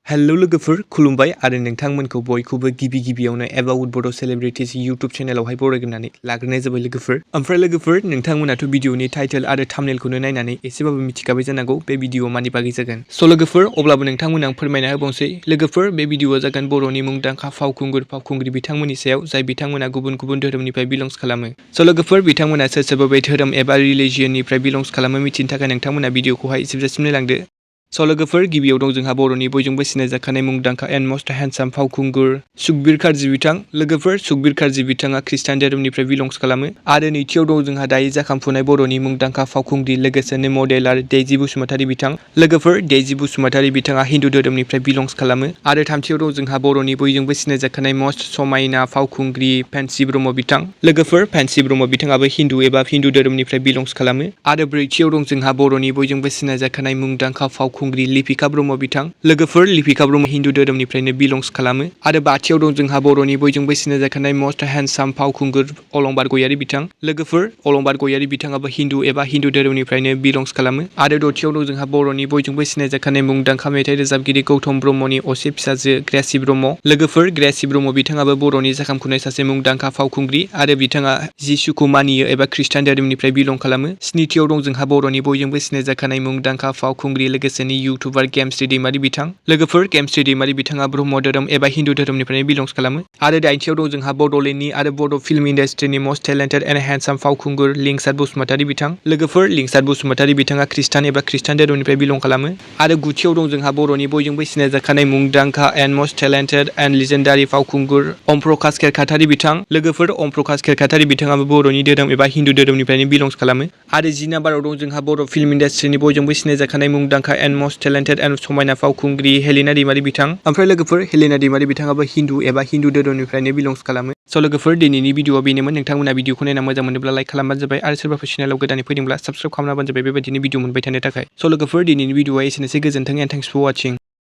Hello लोगोफोर खुलुमबाय आरो नोंथांमोनखौ बयखौबो गिबियावनो एबाउट बड' सेलिब्रिटिज इउट्युब चेनेलावहाय बरायग्रोनानै लाग्रोनाय जाबाय लोगोफोर। ओमफ्राय लोगोफोर नोंथांमोनाथ' भिडिअनि टाइटेल आरो थाम्बनेलखौनो नायनानै एसेबाबो मिथिखाबाय जानांगौ बे भिडिअआ मानि बागै जागोन। स' लोगोफोर अब्लाबो नोंथांमोन आं फोरमायना होबावनोसै। लोगोफोर बे भिडिअआ जागोन बर'नि मुंदांखा फावखुंग्रि बिथांमोननि सायाव जाय बिथांमोना गुबुन धोरोमनिफ्राय बिलंस खालामो। स' लोगोफोर बिथांमोना सोर बबे धोरोम एबा रिलिजियननिफ्राय बिलंस खालामो मिथिनो थाखाय नोंथांमोना भिडिअखौहाय जोबजासिम नायलांदो। स' लोगोफोर गिबियाव दं जोंहा बर'नि बयजोंबो सिनायजाखानाय मुंदांखा एन्ड मस्ट हेन्डसाम फावखुंगुर सुकबिर कार्जि बिथां। लोगोफोर सुकबिर कार्जि बिथाङा खृष्टान धोरोमनिफ्राय बिलंस खालामो। आरो नैथियाव दं जोंहा दायो जाखांफुनाय बर'नि मुंदांखा फावखुंग्रि लोगोसेनो मडेल आरो डेजी बसुमतारी बिथां। लोगोफोर डेजी बसुमतारी बिथाङा हिन्दु धोरोमनिफ्राय बिलंस खालामो। आरो थामथियाव दं जोंहा बर'नि बयजोंबो सिनायजाखानाय मस्ट समायना फावखुंग्रि फेन्सि ब्रह्म बिथां। लोगोफोर फेन्सि ब्रह्म बिथाङाबो हिन्दु धोरोमनिफ्राय बिलंस खालामो। आरो ब्रैथियाव दं जोंहा बर'नि बयजोंबो सिनायजाखानाय मुंदांखा फावखुंग्रि लिपिका ब्रह्म बिथां। लोगोफोर लिपिका ब्रह्म हिन्दु धोरोमनिफ्रायनो बिलंस खालामो। आरो बाथियाव दं जोंहा बर'नि बयजोंबो सिनायजाखानाय मस्ट हेन्डसाम फावखुंगुर अलंबार गयारि बिथां। लोगोफोर अलंबार गयारि बिथाङाबो हिन्दु धोरोमनिफ्रायनो बिलंस खालामो। आरो दथियाव दं जोंहा बर'नि बयजोंबो सिनायजाखानाय मुंदांखा मेथाइ रोजाबगिरि गौतम ब्रह्मनि असे फिसाजो ग्रेसि ब्रह्म। लोगोफोर ग्रेसि ब्रह्म बिथाङाबो बर'नि जाखांफुनाय सासे मुंदांखा फावखुंग्रि आरो बिथाङा जिसुखौ मानियो एबा खृष्टान धोरोमनिफ्राय बिलं खालामो। स्निथियाव दं जोंहा बर'नि बयजोंबो सिनायजाखानाय मुंदांखा फावखुंग्रि लोगोसेनो इउटुबार गेमस्रि दैमारि बिथां। लोगोफोर गेमस्रि दैमारि बिथाङा ब्रह्म धोरोम एबा हिन्दु धोरोमनिफ्रायनो बिलंस खालामो। आरो दाइनथियाव दं जोंहा बड'लेण्डनि आरो बड' फिल्म इन्डास्ट्रिनि मस्ट टेलेन्टेड एन्ड हेन्डसाम फावखुंगुर लिंसार बसुमतारी बिथां। लोगोफोर लिंसार बसुमतारी बिथाङा खृष्टान धोरोमनिफ्राय बिलं खालामो। आरो गुथियाव दं जोंहा बर'नि बयजोंबो सिनायजाखानाय मुंदांखा and must talented and legendary फावखुंगुर omprakash खेरखातारि बिथां। लोगोफोर omprakash खेरखातारि बिथाङाबो बर'नि धोरोम एबा हिन्दु धोरोमनिफ्रायनो बिलंस खालामो। आरो 10 नाम्बाराव दं जोंहा बर' फिल्म इन्डास्ट्रिनि बयजोंबो सिनायजाखानाय मुंदांखा एन्ड मस्ट टेलेन्टेड एन्ड समायना फावखुंग्रि हेलिना दैमारि बिथां। ओमफ्राय लोगोफोर हेलिना दैमारि बिथाङाबो हिन्दु धोरोमनिफ्रायनो बिलंस खालामो। स' लोगोफोर दिनैनि भिडिअआ बेनोमोन। नोंथांमोना भिडिअखौ नायना मोजां मोनोब्ला लाइक खालामबानो जाबाय आरो सोरबाफोर चेनेलाव गोदानै फैदोंब्ला साबस्क्राइब खालामनाबानो जाबाय बेबायदिनो भिडिअ मोनबाय थानो थाखाय। स' लोगोफोर दिनैनि भिडिअआ एसेनोसै। गोजोन्थों एन्ड थेंक्स फर वाचिं।